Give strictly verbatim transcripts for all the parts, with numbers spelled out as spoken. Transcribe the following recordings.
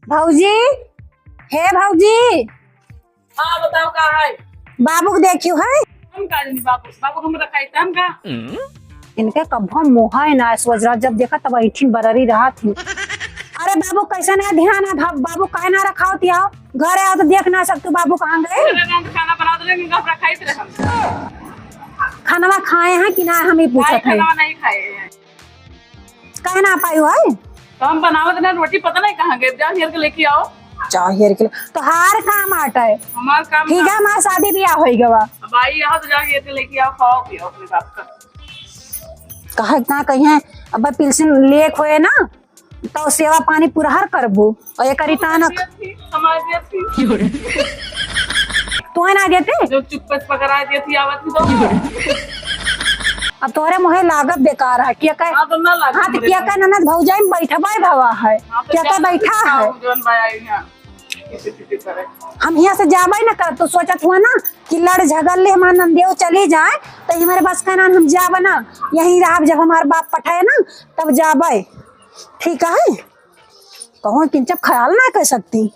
भौजी, हे भौजी। हाँ, बताओ का है? बाबू के देखियो है। हम का जानी बाबू, बाबू हम रखाई त हम का? इनके कभो मोह है ना, सोच रहा जब देखा तब ऐठिन बररी रहा थी। अरे बाबू कैसे ना ध्यान है, बाबू, बाबू काहे ना रखावत आओ? घर आओ तो देख ना सकतू बाबू कहाँ गए? अरे हम तो खाना बना दे, लेकिन हम रखाई थे हम। खाना खाए हैं कि ना, हम ही पूछत भाई, है। खाना नहीं खाए हैं। काहे ना पाई हो? तो हम बनावत ना रोटी, पता नहीं कहाँ गए, जा हेर के लेके आओ। जा हेर के ले-, तो हार काम आटा है। हमार काम ठीक ना। है, हमार शादी ब्याह होई गवा। अब आई यहाँ तो जा हेर के लेके आओ, खाओ पियो अपने बाप का। कहा इतना कही है, अब पिलसिन लेक होए ना, तो सेवा पानी पूरा हर करबू। और एक रितानक हमारे दिया थी, हमारे दिया थी। तू है ना देते? जो चुप्पे से पकड़ा दिया थी, आवत ही तो। अब तोहरे मुहे लागत बेकार है, क्या कहे? हाँ, तो ना लागत हाँ, तो मुझे क्या तो। कहे ननद भौजाई में बैठबा ही भवा है, हाँ, तो क्या क्या कहे बैठा खाओ, है? जौन बा आई ना, किसी किसी तरह। हम यहाँ से जाबे ना कर, तो सोचत हुआ ना कि लड़ झगड़ ले हमार नंदेव चली जाए, तो ये मेरे बस का ना हम जाब ना, यहीं रहब, जब हमार बाप पठाए ना तब जाबे। ठीक है, कहूँ किंचक ख्याल ना कर सकती।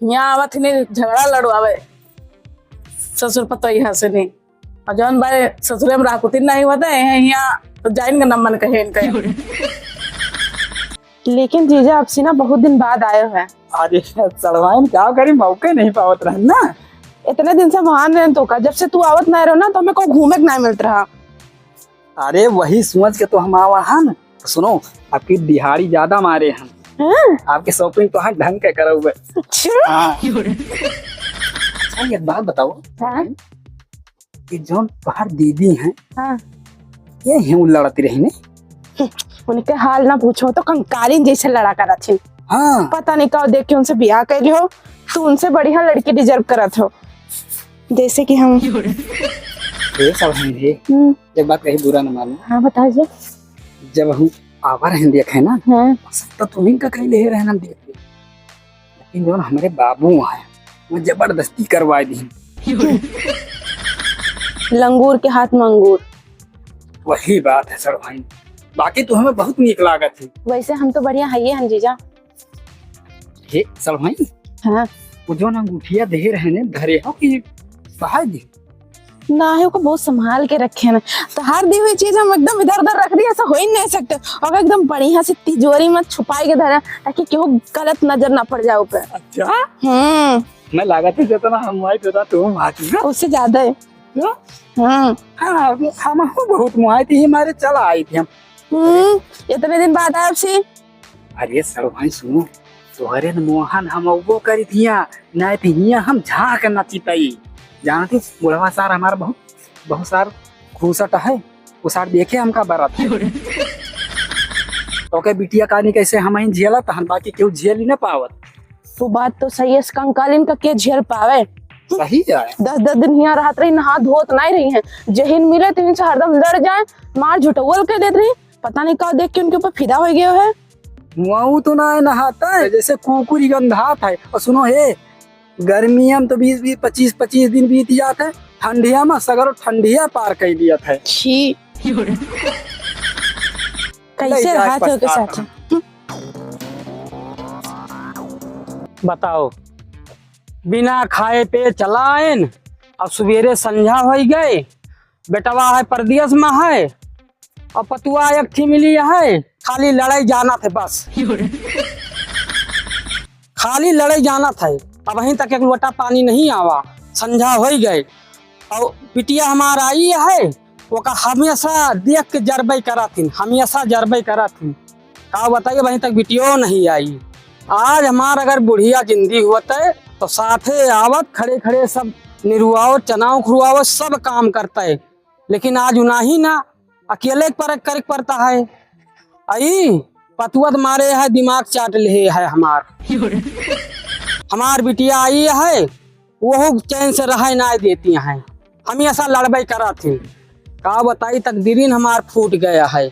यहाँ आवत ही नहीं झगड़ा लड़वावे ससुर पतोहिया से नहीं। और जौन बारे ससुरे में राकुतिन नहीं होते हैं यहाँ तो जाइन का नमन कहे इनका। लेकिन जीजा, आपसे ना बहुत दिन बाद आए हैं। अरे सड़वाइन, क्या करी, मौके नहीं पावत रहन ना। इतने दिन से वहां रहन तो का, जब से तू आवत ना रहो ना तो हमें को घूमे के ना मिलत रहा। अरे वही सोच के तो हम आवा हन। सुनो, आपकी दिहाड़ी ज्यादा मारे हन। हाँ? आपके shopping तो हाँ ढंग के करब। अच्छा? हाँ। अच्छा, एक बात बताओ। हाँ? ये जौन तोहार दीदी हैं, हाँ। ये हैं उ लड़ती रही ने? उनके हाल ना पूछो तो कंकालिन जैसे लड़ा करत थी। हाँ। पता नहीं का देख के उनसे ब्याह कर लियो, तू उनसे बढ़िया लड़की deserve करत हो। जैसे कि हम ए सब हैं रे। हम्म। एक बात कही, बुरा न मानो। हाँ, बताओ जी। जब हम आवा रहन देखे ना, हाँ। सब तो तुम्हीं का कही ले रहन हम देख के। लेकिन जौन हमरे बाबू हैं, वो जबरदस्ती करवाए दी। लंगूर के हाथ में अंगूर। वही बात है सड़वाइन, बाकी तो हमें बहुत नीक लागत है। वैसे हम तो बढ़िया है ये हन जीजा। हे सड़वाइन, हाँ। वो जौन अंगूठिया दे रहे ने, धरे हो कि बहाए दे? ना है, ओको बहुत संभाल के रखे ना। तोहार दी हुई चीज हम एकदम इधर उधर रख दी, ऐसा हो ही नहीं सकता। और एकदम बढ़िया से तिजोरी में छुपाई के धरा, ताकि केहू गलत नजर ना पड़ जाए ऊपर। अच्छा? हम्म। मैं लागत है जितना हम आई तो तुम आज ना? उससे ज्यादा है। क्यों? हम्म। हाँ, हम, हमको बहुत मुहाई थी, हमारे चला आई थी हम। हम्म, इतने दिन बाद आए आपसे। अरे सड़वाइन सुनो, तोहरे न मोहन हम अउबो करी थिया, नाहीं त हिया हम झाँक नाची पाई। जानती, बुढ़वा सार हमारा बहुत, बहुत सार घूसट है, उ सार देखे हमका बरत है। ओके बिटिया कानी कैसे हम ही झेलत हन, बाकी केहू झेल ही ना पावत। तो बात तो सही है, कंकालिन का के झेल पावे? सही है। दस दस दिन हिया रहत रही, नहा धोत नहीं रही है, जहिन मिले तिन से हरदम लड़ जाए, मार झुटौल के देत रही, पता नहीं का देख के उनके ऊपर फिदा हो गया है। मुआऊ तो ना है, नहाता है, जैसे कुकुर ही गंधात है। और सुनो हे, गर्मिया में तो बीस बीस, पच्चीस पच्चीस दिन बीत जात है, ठंडिया में सगरो ठंडिया पार कर दिया था। छी। कैसे ले जाए रहा था ओके पछतात साथ? हम। बताओ, बिना खाए पे चलाएन, अब सुबेरे संझा होई गए, बेटवा है परदेस में है, और पतुआ एक थी मिली है, खाली लड़ाई जानत है बस। खाली लड़ाई जानत है। अबहीं तक एक लोटा पानी नहीं आवा, संझा होई गए। और बिटिया हमार आई है, ओका हमेशा देख के जरबई करत हिन, हमेशा जरबई करत हिन। का बताई, अबहीं तक बिटियो नहीं आई। आज हमार अगर बुढ़िया जिंदी होत है, तो साथे आवत खड़े खड़े सब निरुआवत, चनाव खुरुआवत, सब काम करत है। लेकिन आज उनाही ना, अकेले पर करे के पड़ता है। आई पतुआ त मारे है, दिमाग चाट ले है हमार। हमार बिटिया आई है, वहू चैन से रहे ना देती हैं, हमेशा लड़बई करत हैं। का बताई, तकदीरिन हमार फूट गया है।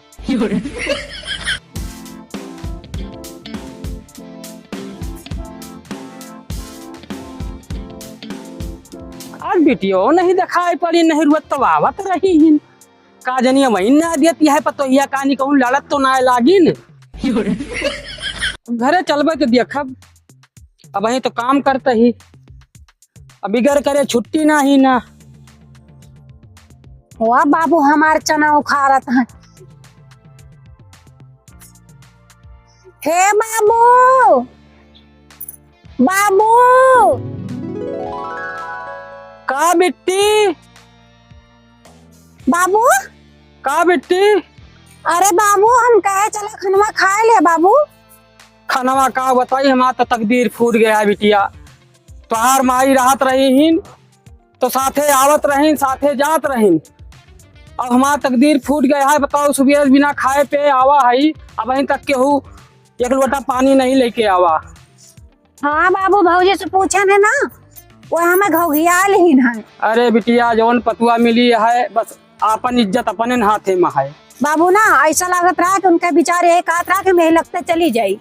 आज बिटियो नहीं दिखाई पड़ी, नहीं रुअत तो आवत रही हिन। का जनिया वहीं ना देती है पतोहिया, कानी कहूँ लड़त तो ना लागिन। घरे चलबे तो देखब, अबहीं तो काम करत ही, अब बिगर करे छुट्टी नाही ना। वाह बाबू, हमार चना उखाड़त हैं। हे बाबू, बाबू। का बिट्टी? बाबू। का बिट्टी? अरे बाबू, हम कहे चला खनवा खाए ले बाबू। खनवा का बताई, हमार तो तकदीर फूट गया है बिटिया। तोहार माई रहत रही हिन, तो साथे आवत रहिन, साथे जात रहिन। अब हमार तकदीर फूट गया है, बताओ, सुबह से बिना खाए पे आवा है, अबहीं तक केहू एक लोटा पानी नहीं लेके आवा। हाँ बाबू, भौजी से पूछन है ना, वो हमें घौघिया लेहिन है। अरे बिटिया, जौन पतुआ मिली है, बस आपन इज्जत अपने हाथे में है। बाबू ना, ऐसा लागत रहा कि उनका विचार यही कहत रहा कि मैं लगते चली जाई।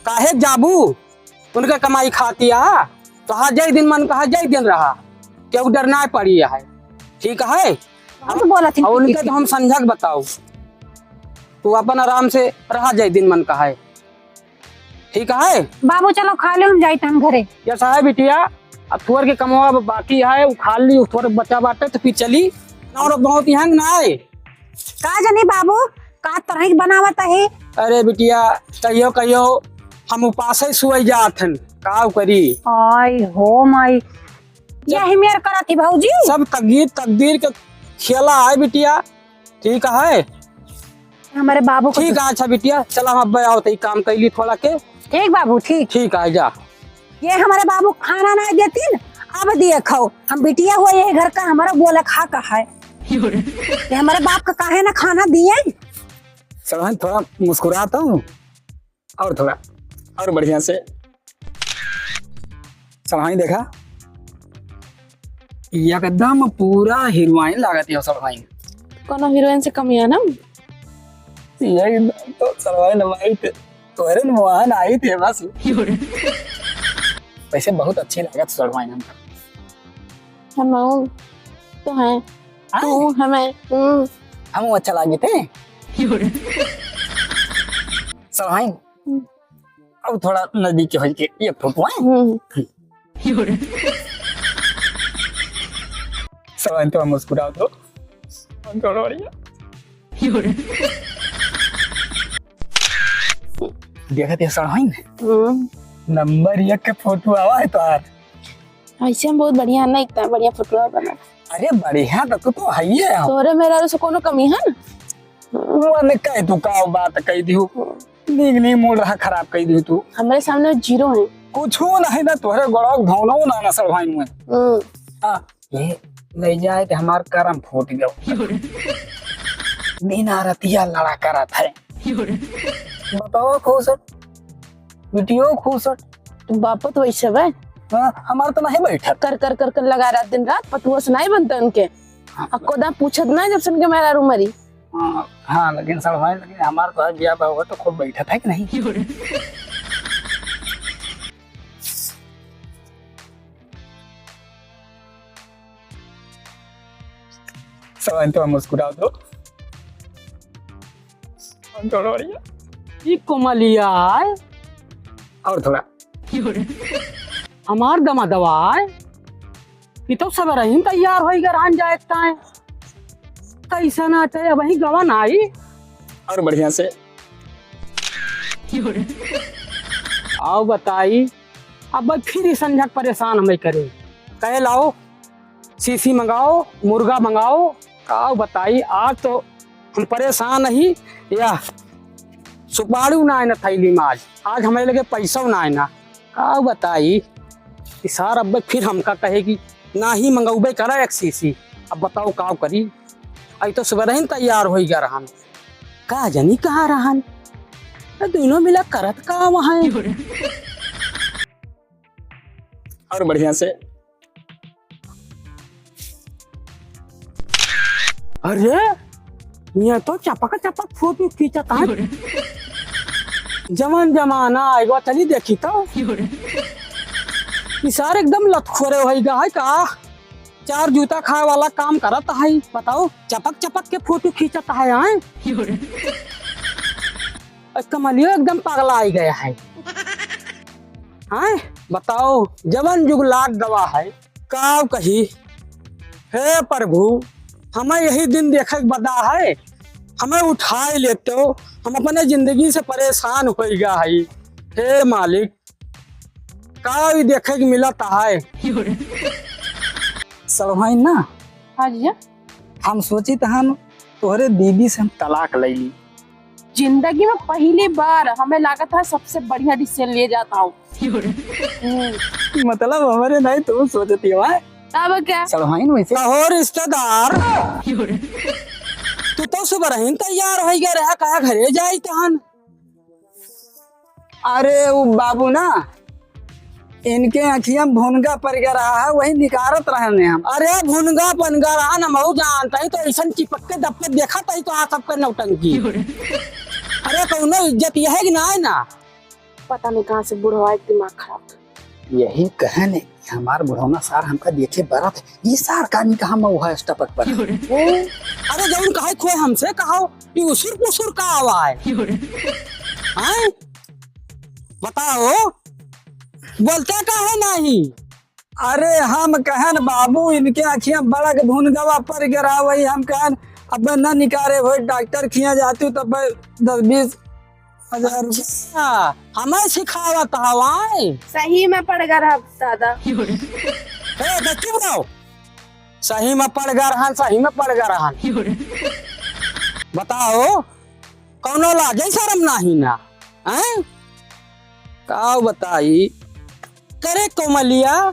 काहे जाबू? उनके कमाई खाती है, तो हाँ, जय दिन मन कहा, जय दिन रहा, केहू डर ना पड़ी है। ठीक है? बहुत बोलत है और उनके तो हम समझा के बताओ, तू अपन आराम से रहा, जय दिन मन कहा है। ठीक है? बाबू, चलो खा ले, हम जाइत हम घरे। ऐसा है बिटिया, अब थोड़ के कमवा अब बाकी है, वो खा ली, थोड़े बचा बाटे, तो फिर चली। और बहुत यहाँ ना आए। का जानी बाबू, का तरह के बनावत है? अरे बिटिया, कहियो कहियो हम उपासे सोई जात हन, का करी? आय हो माई, यही मेर करत ही भौजी। सब तकदीर, तकदीर के खेला है बिटिया, ठीक है? हमारे बाबू को ठीक है, अच्छा बिटिया, चला हम अब आओ तो काम कैली थोड़ा के। ठीक बाबू, ठीक। ठीक है, जा। ये हमारे बाबू खाना ना देतीन, अब दिए खाओ। हम बिटिया हुआ यही घर का, हमारा बोला खा का है। ये हमारे बाप का काहे ना खाना दिए? सड़वाइन, थोड़ा मुस्कुराता हूँ, और थोड़ा, और बढ़िया से। सड़वाइन देखा, एकदम पूरा हीरोइन लागत है सड़वाइन। कोनो हीरोइन से कमी है ना? यही तो सड़वाइन हमारी ते-, तोहरे न मोहन आई थे बस। वैसे बहुत अच्छी लागत सड़वाइन हमका। हम तो हैं। हाँ? तू हमें, हम्म। हम अच्छा लागे थे। सड़वाइन, हम्म। अब थोड़ा नजदीक के होई के एक फोटो है। हम्म। सड़वाइन तो हम मुस्कुराओ तो। हम थोड़ा बढ़िया। देखत है सड़वाइन। हम्म। नंबर एक के फोटो आवा है तोहार। ऐसे हम बहुत बढ़िया ना, इतना बढ़िया फोटो बना। अरे बढ़िया तो तू तो है ही है। तोरे मेरा से कोनो कमी है ना? वो ने कह तू का बात कह दियो। नीक नीक मूड रहा, खराब कह दियो तू। हमारे सामने जीरो है। कुछ नहीं ना, तोहरे गोड़वा धौनो ना ना सड़वाइन में। हम्म। हाँ। ये ले जाए तो हमार करम फूट गयो। दिन आ रतिया लड़ा करत है। बताओ खुश, बिटियो खुश। तू बापो तो वैसे बा। हाँ, हमार तो नहीं बैठत। कर, कर, कर, कर लगा रात दिन रात, पतुआ से नहीं बनता उनके। हाँ। अक्को दा पूछत ना जब सुन के मेरा रू मरी। हाँ, हाँ, लेकिन सड़वाइन, लेकिन हमार तो आज बियाह हुआ तो खूब बैठत है कि नहीं? सड़वाइन तो मुस्कुराओ तो। और थोड़ा बढ़िया। ई कोमलिया आए। और थोड़ा। हमार दमा दवाए। ई तो सब रहीन तैयार होई गए रहन जाए ताए। कैसा ना चाहे, अब वही गवन आई। और बढ़िया से। आओ बताई, अब फिर ई संझक परेशान हमें करे। कहे लाओ, सीसी मंगाओ, मुर्गा मंगाओ, का बताई, आज तो हम परेशान ही। या सुपारी ना आए ना थैली में आज, आज हमारे लगे पैसा ना आए ना। का बताई, ई सार अब फिर हमका कहे कि ना ही मंगौबे करा एक सीसी। अब बताओ का करी, अई तो सुबह ही तैयार होई गया रहन, का जानी कहाँ रहन, तो दोनों मिला करत का वहाँ। और बढ़िया से। अरे, ये तो चपक चपक फोटो खींचत है। जवान जमाना आएगा, चली देखी तो। ई सार एकदम लतखोरे होई गा है का? चार जूता खाए वाला काम करत है, बताओ, चपक चपक के फोटो खींचत है, हैं? कमलियो एकदम पगला ही गया है। हैं? बताओ, जवन जुगलात दवा है, का कही? हे प्रभु, हमें यही दिन देखे के बदा है, हमें उठाए लेते हो, हम अपने जिंदगी से परेशान हो गया है। हे मालिक, का भी देखे के मिलत है? सड़वाइन ना। हाँ जीजा। हम सोचित हन तोहरे दीदी से हम तलाक ले ली। जिंदगी में पहली बार हमें लागत है सबसे बढ़िया डिसीजन ले जाता हूँ। मतलब हमरे नहीं तू सोचती हो, हैं? तब क्या? सड़वाइन वैसे कहो रिश्तेदार, तू तो सुबह रहीन तैयार हो गया रहा, कहा घरे जाई तहन। अरे वो बाबू ना, इनके अखियाँ में भुनगा पड़ गया रहा है, वही निकारत रहने हम। अरे भुनगा पनगा रहा ना, मऊ जानता ही तो ऐसन चिपक के दब के देखा तही तो आ सबके नौटंकी। अरे कौनो इज्जत यह है कि ना है ना? पता नहीं कहाँ से बुढ़वा एक दिमाग खराब था। यही कहन है कि हमार बुढ़ौना सार हमका देखे बरत है। ये सार का नहीं कहा मऊ है टपक पर। अरे जौन कहे खोए हमसे कहो, ये उसुर पुसुर का आवा है? हैं? बताओ, बोलते का है नहीं? अरे हम कहन बाबू, इनके अखियाँ बड़ा के भुनगवा पर गिरा वही, हम कहन अब न निकारे हो, डॉक्टर खिया जातू तब दस बीस हजार रुपया। अच्छा, हमें सिखावत हवाए। सही में पड़ गया रहा दादा। ए, तो चुप रहो। सही में पड़ गया रहन, सही में पड़ गया रहन। बताओ, कौनो लाजे शरम नाही ना, हैं? का बताई? करे कोमलिया,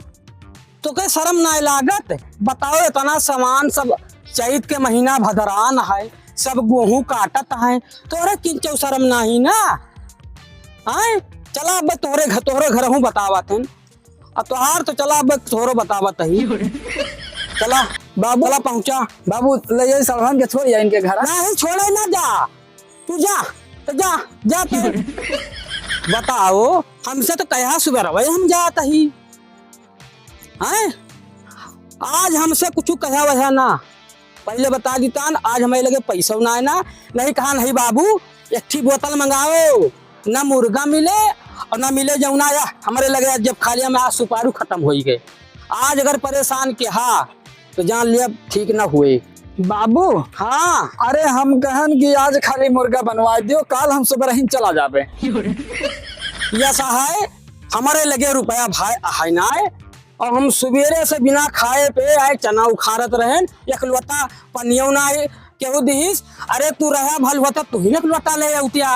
तोके शरम नाय लागत? बताओ, इतना सामान सब, चैत के महीना भदरान है, सब गोहूँ काटत हैं, तोरे किंचौ शरम नाही ना? हैं? चला अब तोहरे घर, तोहरे घरहूँ बतावत हैं। अब तोहार तो चला अब तोहरो बतावत ही। चला बाबू, चला पहुँचा। बाबू, ले जाई सड़वाइन के, छोड़ जा इनके घर। नहीं, छोड़े ना जा। तू जा, तो जा, जा तू। बताओ, हमसे तो कहा सुबह रहे हम जात ही। हैं? आज हमसे कुछ कहा वहा ना। पहले बता दीतान, आज हमारे लगे पैसा ना है ना। नहीं कहा, "नहीं बाबू, एक ठी बोतल मंगाओ।" ना मुर्गा मिले और ना मिले जौना या हमारे लगे आज जब खालिया में आज सुपारू खत्म हो गए। आज अगर परेशान के हा, तो जान लिया ठीक ना हुए। बाबू। हाँ। अरे हम कहन कि आज खाली मुर्गा बनवा दियो, काल हम सुबह ही चला जाबे। यस है, हमारे लगे रुपया भाई है ना, और हम सुबेरे से बिना खाए पे आए चना उखाड़त रहेन, एक लोटा पनियो ना आए, केहू दिहिस, अरे तू रहा भल होता, तू ही ना एक लोटा ले आउतिया।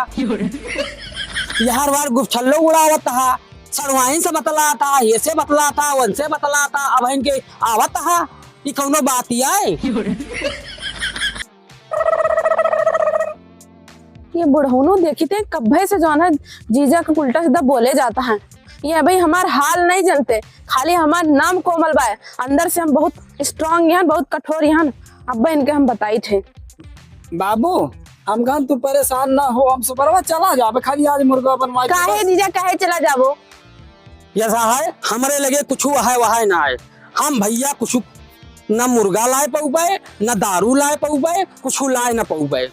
यार वार गुपछल्लो उड़ावत हा, सड़वाइन से बतलाता, ये से बतलाता, वन से बतलाता, अब इनके आवत हा, ये कौनो बात ही आए? ये बुढ़ौनो देखित है, कब्बे से जौन है जीजा के उल्टा सीधा बोले जाता है। ये भाई हमार हाल नहीं जानते, खाली हमार नाम कोमल बा, अंदर से हम बहुत स्ट्रांग हन, बहुत कठोर हन। अब इनके हम बताई थे। बाबू, हम कहन तू परेशान ना हो, हम सुबरवा चला जाबे, खाली आज मुर्गा बनवा के काहे बस। जीजा, काहे चला जाबो? यस है, हमरे लगे कुछ है वहाय ना है। हम भैया कुछ न मुर्गा लाए पउबे, न दारू लाए पउबे, कुछ लाए न पउबे।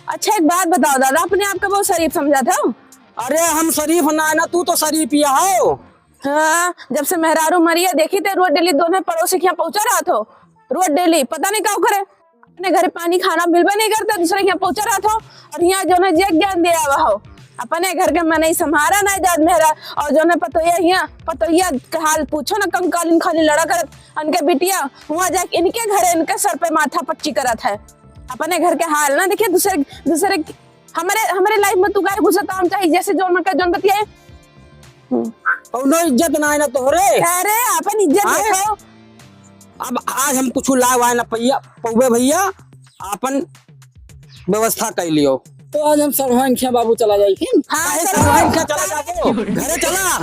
अच्छा, एक बात बताओ दादा, अपने आप का बहुत शरीफ समझत हो? अरे, हम शरीफ ना है ना, तू तो शरीफ ही हो। हाँ, जब से मेहरारू मरी है, देखी थे रोज डेली दोनों पड़ोसी के यहाँ पहुँचा रहत हो, रोज डेली, पता नहीं का करे। अपने घरे पानी खाना मिलबे नहीं करता, दूसरे के यहाँ पहुँचा रहत हो, और यहाँ जौन है जे ज्ञान दे आवा हो। अपने घर के मनई सम्हारा नहीं जात मेहरा, और जौन है पतोहिया हियाँ, पतोहिया के हाल पूछो ना, कंकालिन खाली लड़ा करत, उनके बिटिया हुआँ जाके इनके घरे इनके सर पे माथा पच्ची करत है। अपने घर के हाल ना देखिए, दूसरे, दूसरे, हमारे, हमारे लाइफ में तू काहे घुसत हो? हम चाहे जैसे जौन मन का जौन बतियाए। हम्म। कौनो इज्जत ना है ना तोहरे। अरे, अपन इज्जत हाँ? देखो। अब आज हम कुछ लाए वाए ना पइया, पउबे भैया, आपन व्यवस्था कर लियो। तो आज हम सड़वाइन खिया बाबू चला जाई। हाँ, काहे चलो। सड़वाइन खिया चला जाबो? घरे चला,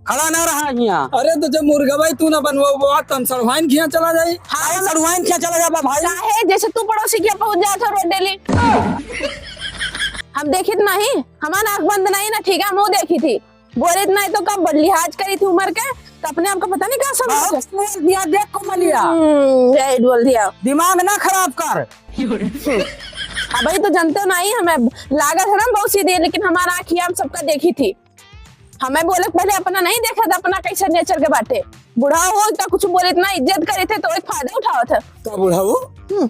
खड़ा ना रहा हियाँ। अरे तो जब मुर्गा भाई तू ना बनवाबो, तो हम सड़वाइन खिया चला जाई। हाँ, काहे सड़वाइन खिया चला जाबा भाई? काहे जैसे तू पड़ोसी के पहुँच जात हो रोज डेली। हम देखित नहीं, हमार आँख बंद नहीं ना, ठीक है, हम वो देखी थी। बोलित नहीं तो कब लिहाज करी थी उम्र के, तो अपने आप को पता नहीं क्या समझ बहुत बोल दिया, देख कोमलिया। हम्म, यही बोल दिया। दिमाग ना खराब कर। अबहीं तो जानते हो नहीं, हमें लागत है ना बहुत सीधी, लेकिन हमारा आँखिया हम सबका देखी थी। हमें बोले के पहले अपना नहीं देखा था, अपना कैसे नेचर के बाटे। बूढ़ा हो, इतना कुछ बोले, इतना इज्जत करे थे, तो एक फायदा उठावत है। का बूढ़ा हो? हम्म।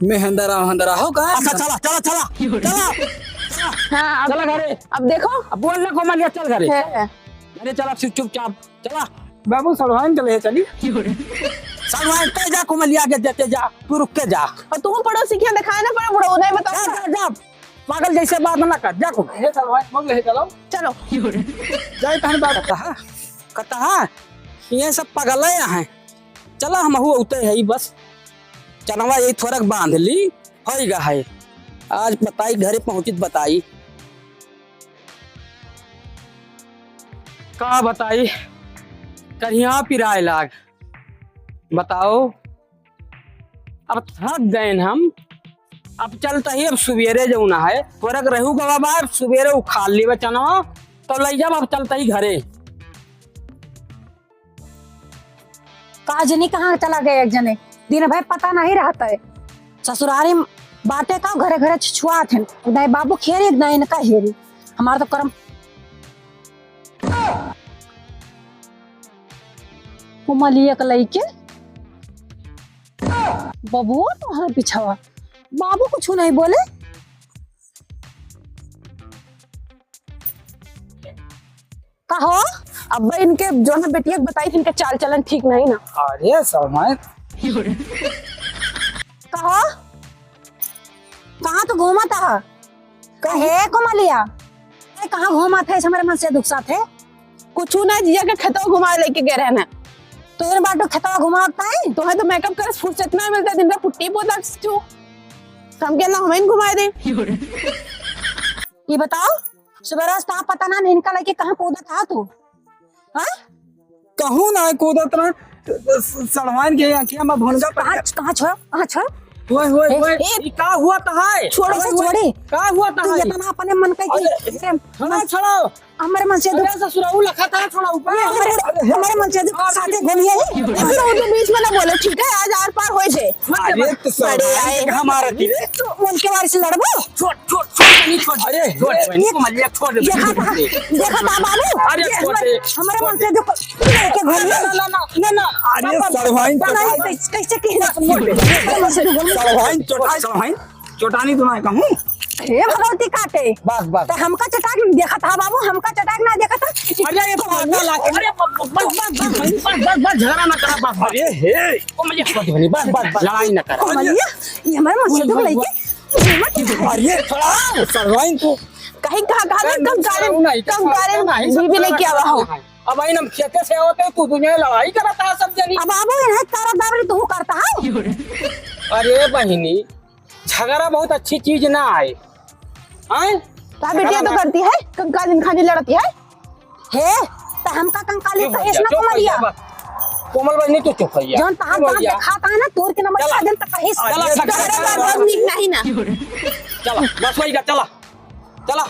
मैं हंदरा, हंदरा हो का? अच्छा, चला, चला, चला, चला। हाँ, अब चला घरे। अब देखो। अब बोल ना कोमलिया, चल घरे। है। अरे चला, चुप, चुपचाप चला। बाबू, सड़वाइन चले, चली। सड़वाइन ते जा, कोमलिया के देते जा, तू रुक के जा। और तू पड़ोसी के यहाँ दिखाए ना पड़ा, बूढ़ा उदय बताओ। जा, जा, जा। पागल जैसे बात ना कर, जा खूब। हे चलो, भाई, मग ले चलो। चलो। जाए तहन बात। कहा, कहा, ये सब पागल है यहाँ। चला, हमहू उते है ही बस। चनवा यही थोरक बांध ली, होई गा है। आज बताई, घरे पहुँचित बताई। का बताई, करिया पिराए लाग। बताओ, अब थक गए हम, अब चलता ही, अब सुबेरे जौन है, थोरक रहू गवा बा, अब सुबेरे उखाड़ ली बचनवा, तो लई जाब, अब चलता ही घरे। का जनी कहाँ चला गए एक जने, दिन भर पता नहीं रहता है। ससुरारी बाटे का घरे घरे छुआत हैं, नहीं बाबू खेरी, नहीं इनका हेरी, हमार तो करम। कोमलिया के लइके बबुआ तोहरे पिछवा, बाबू कुछ नहीं बोले। कहो। अब्बा इनके जो है बेटिया के बताई थी, इनके चाल चलन ठीक नहीं ना। अरे समय। कहो, कहाँ तू घूमत है? कहे कोमलिया, ए, कहाँ घूमत है? हमारे मन से दुख साथ है। कुछ ना, जिया के खेतवा घुमावे लेके गए रहना। तो इन बाटो खेतवा घुमावता है? तोहे तो मेकअप करे फुर्सत ना मिलता, दिन भर पुट्टी पोता छू। हम के ना हमें घुमाए दे। ये बताओ, सुबह रोज तहाँ पता ना इनका लेके कहाँ कूदत हा तू? हाँ? कहूँ ना कूदत रहे, स-, सड़वाइन के आँखिया में भुनगा पड़ कहाँ, गया। कहाँ छोड़, कहाँ छोड़? ओए, ओए, ए, ओए, ए, ई का हुआ त है? छोड़ो ओए, से ओए, छोड़ी। का हुआ त तू है? इतना अपने मन के कि अरे, अरे, हाँ, छोड़ो। हमरे मन से अरे, दुख ससुराऊ लखा था, छोड़ा ऊपर। ये हमरे, अरे, हमरे मन से दुख अरे, साथे घूमिए ही। अरे, वो तो बीच में ना बोले, ठीक है? आज आर पार हो जाए। अरे, तो बड़े सड़वाइन आए। के कहाँ मारा थी रे? तो उनके बारे से लड़बो? छोड़, छोड़, छोड़, नहीं, छोड़। अरे, छोड़, ये, छोड़, ये, इनको मत लिया, छोड़ दे, देखा छोड़ था, दे। देखा था बाबू? अरे, ये छोड़ हमरे, दे। हमरे मन से दुख लेके घूमिए। ना, ना, ना, ना, ना, ना। अरे, बाबा, सड़वाइन बाबा, तो कैसे, कैसे की ना? छोड़ दे। हमरे मन से दुख घूमिए। सड़वाइन, छोड़, सड़वाइन। चोटानी तो ना कहूँ। हे भगवती काटे। बस, बस। तो हमका चटाक देखत हा बाबू, हमका चटाक ना देखत हा। अरे, ये तो मरना लाग-, अरे, बस, बस, झगड़ा ना करा, बस, बस। अरे, हे। ओ, मैं ये बस, बस, बस, लड़ाई ना करा। ओ, मलिया, ये हमारे मन से दुख लेके, ये मत अरे, थोड़ा, सड़वाइन तू। कहीं कहा, कहा, अरे, कम कारण, नहीं, कम कारण नहीं, बीबी लेके आवा हो। अब आई हम खेते से होते, तू दुनिया लड़ाई करत हा सब जनी। अब बाबू, इन्हें तारा दाबली तू करता है। अरे बहिनी, झगड़ा बहुत अच्छी चीज ना आए। आए? का बिटिया तो करती है, कंकाल दिन खानी लड़ती है। हे, तो हमका कंकाली चुप हो कहिस जा, ना चुप हो कोमलिया। जा, बस। कोमल बहिनी, तू चुप हो जा। जौन तहार चुप हो दांत जा। दिखाता है ना, तोर के नंबर चला। का दिन तक कहिस। चला, अरे, झगड़ा झगड़ा बात बात बात। नहीं, नहीं ना। चला, बस वही का, चला। चला,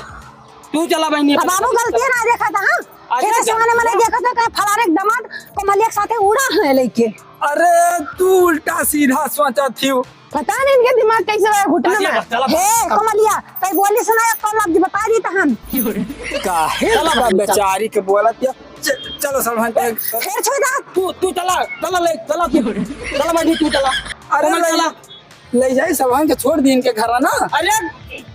तू चला बहिनी। अब बाबू गलती ना देखा था, हाँ? अच्छा, खेते से चल। आने वाले देखा था, कहा फलाने के दामाद कोमलिया के साथे उड़ा है लेके। अरे, तू उल्टा सीधा सोचा थी। पता नहीं इनके दिमाग कैसे रहा, घुटना अरे, में। चला, हे, चला। कोमलिया, तै बोली सुनाया, कौन लफ्ज बता दी तहन। काहे चला, का बहिनी। बेचारी के बोलत या? च-, चलो, सड़वाइन। फिर छोड़ दा। तू, तू चला, चला ले, चला तू। चला बहिनी, तू चला। अरे, कोमल, ले, चला। ले जाई सड़वाइन के, छोड़ दी इनके घर ना। अरे,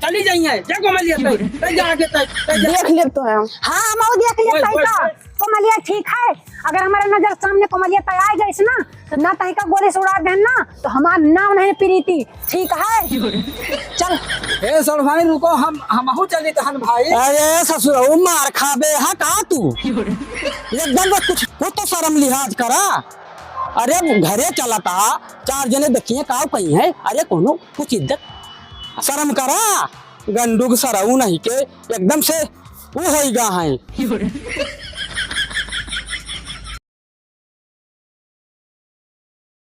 चली जाइए, जा कोमलिया, तै, तै जा आगे, तै, तै जा। देख ले तो है। हाँ, हम देख ले ओए, तै ओए, का। ओए। कोमलिया ठीक है, अगर हमारे नजर सामने कोमलिया तै आ गई ना, तो ना तै का गोली से उड़ा देन ना, तो हमार नाम नहीं प्रीति, ठीक है? चल। ए सड़वाइन रुको, हम, हमहू चली तहन भाई। अरे ससुरऊ मार खाबे हा का तू? एकदम बस कुछ, कुछ तो शर्म लिहाज करा। अरे घरे चलता, चार जने देखिए का कही है। अरे कोनो कुछ इज्जत शर्म करा। गंडू के सरऊ नहीं के एकदम से वो होई गा है।